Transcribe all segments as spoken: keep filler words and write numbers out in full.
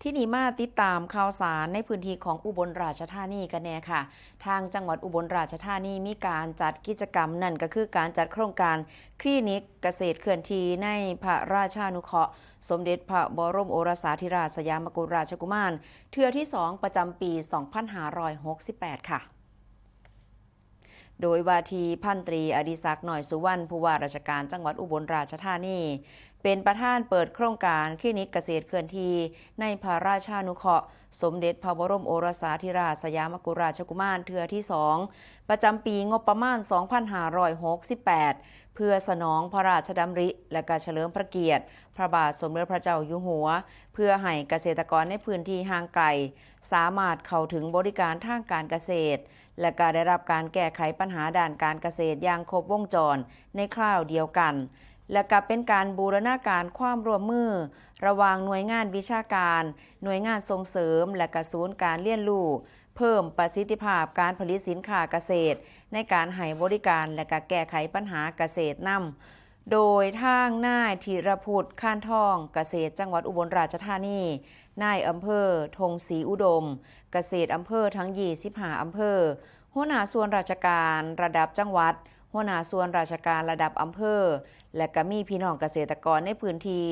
ที่นี่มาติดตามข่าวสารในพื้นที่ของอุบลราชธานีกันแน่ค่ะ ทางจังหวัดอุบลราชธานีมีการจัดกิจกรรม นั่นก็คือการจัดโครงการคลินิกเกษตรเคลื่อนที่ในพระราชานุเคราะห์สมเด็จพระบรมโอรสาธิราชสยามกุฎราชกุมาร เทื่อที่สองประจำปี สองพันห้าร้อยหกสิบแปด ค่ะ โดยว่าที่พันตรีอดิศักดิ์ น้อยสุวรรณ ผู้ว่าราชการจังหวัดอุบลราชธานี เป็นประธานเปิดโครงการคลินิกเกษตรเคลื่อนที่ในพระราชานุเคราะห์สมเด็จพระบรมโอรสาธิราชสยามกุฎราชกุมารเทื่อที่สองประจำปีงบประมาณ สองพันห้าร้อยหกสิบแปด เพื่อสนองพระราชดำริ และก็เฉลิมพระเกียรติ พระบาทสมเด็จพระเจ้าอยู่หัว เพื่อให้เกษตรกรในพื้นที่ห่างไกล สามารถเข้าถึงบริการทางการเกษตร และก็ได้รับการแก้ไขปัญหาด้านการเกษตรอย่างครบวงจรในคราวเดียวกัน และก็เป็นการบูรณาการความร่วมมือระหว่างหน่วยงานวิชาการ หน่วยงานส่งเสริม และก็ศูนย์การเรียนรู้ เพิ่มประสิทธิภาพการผลิตสินค้าเกษตร ในการให้บริการและก็แก้ไขปัญหาเกษตรนำ โดยทางนายธีรพุทธ คานทอง เกษตรจังหวัดอุบลราชธานี นายอำเภอธงศรีอุดม เกษตรอำเภอทั้ง ยี่สิบห้า อำเภอ หัวหน้าส่วนราชการระดับจังหวัด หัวหน้าส่วนราชการระดับอำเภอ และก็มีพี่น้องเกษตรกรในพื้นที่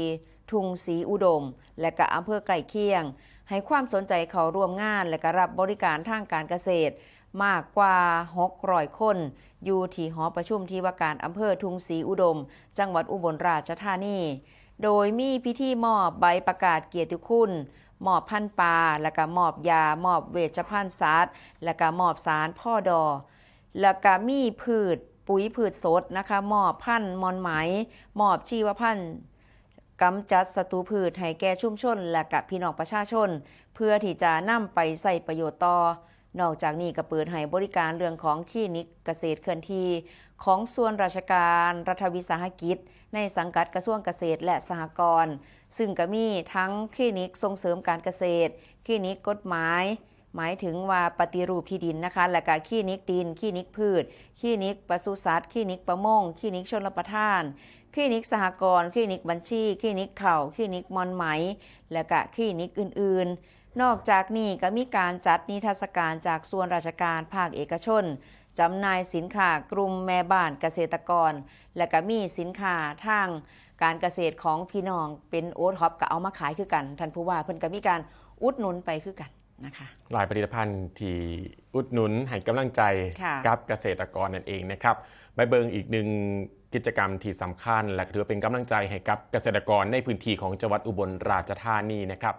ทุ่งศรีอุดม และก็อำเภอใกล้เคียง ให้ความสนใจเข้าร่วมงาน และก็รับบริการทางการเกษตร มากกว่า หกร้อย คน อยู่ที่หอประชุมที่ว่าการอำเภอทุ่งศรีอุดม จังหวัดอุบลราชธานี โดยมีพิธีมอบใบประกาศเกียรติคุณ มอบพันธุ์ปลา และก็มอบยา มอบเวชภัณฑ์สัตว์ และก็มอบสารพ่อดอ และก็มีพืช ปุ๋ยพืชสดนะคะ มอบพันธุ์ม่อนไหม มอบชีวพันธุ์ กำจัดศัตรูพืชให้แก่ชุมชน และกับพี่น้องประชาชน เพื่อที่จะนำไปใช้ประโยชน์ต่อ นอกจากนี้ก็เปิดให้บริการเรื่องของคลินิกเกษตรเคลื่อนที่ ของส่วนราชการรัฐวิสาหกิจ ในสังกัดกระทรวงเกษตรและสหกรณ์ ซึ่งก็มีทั้งคลินิกส่งเสริมการเกษตร คลินิกกฎหมาย หมายถึงว่าปฏิรูปที่ดินนะคะ และก็คลินิกดิน คลินิกพืช คลินิกปศุสัตว์ คลินิกประมง คลินิกชลประทาน คลินิกสหกรณ์ คลินิกบัญชี คลินิกข้าว คลินิกม่อนไหม และก็คลินิกอื่นๆ นอกจากนี้ก็มีการจัดนิทรรศการจากส่วนราชการภาคเอกชน จำหน่ายสินค้ากลุ่มแม่บ้านเกษตรกร และก็มีสินค้าทางการเกษตรของพี่น้องเป็น โอท็อป ก็เอามาขายคือกัน ท่านผู้ว่าเพิ่นก็มีการอุดหนุนไปคือกันนะคะ หลายผลิตภัณฑ์ที่อุดหนุนให้กำลังใจ ค่ะ กับเกษตรกรนั่นเองนะครับ ไปเบิ่งอีกหนึ่งกิจกรรมที่สำคัญ และก็ถือว่าเป็นกำลังใจให้กับเกษตรกรในพื้นที่ของจังหวัดอุบลราชธานีนะครับ